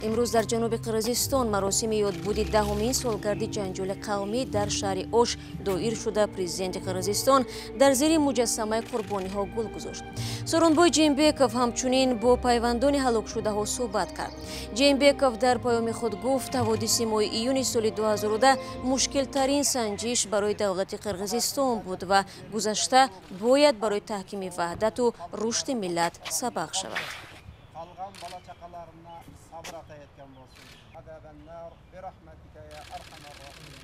Имрӯз дар ҷануби Қирғизистон маросими ёдбуди 10-умин солгарди ҷанҷоли қавмӣ дар шаҳри Ош доир шуда, президенти Қирғизистон дар зери муҷассамаи қурбониҳо гул гузошт. Сооронбой Жээнбеков ҳамчунин бо пайвандони ҳалокшудаҳо суҳбат кард. Жээнбеков дар паёми худ гуфт, ҳаводиси моҳи июни соли 2010 мушкилтарин санҷиш барои давлати Қирғизистон буд ва гузашта бояд барои таҳкими ваҳдату рушди миллат сабақ шавад. Калган бала чакаларына сабыр ата эткен болсун. Азабаннар бирахматика я архамар рахимин.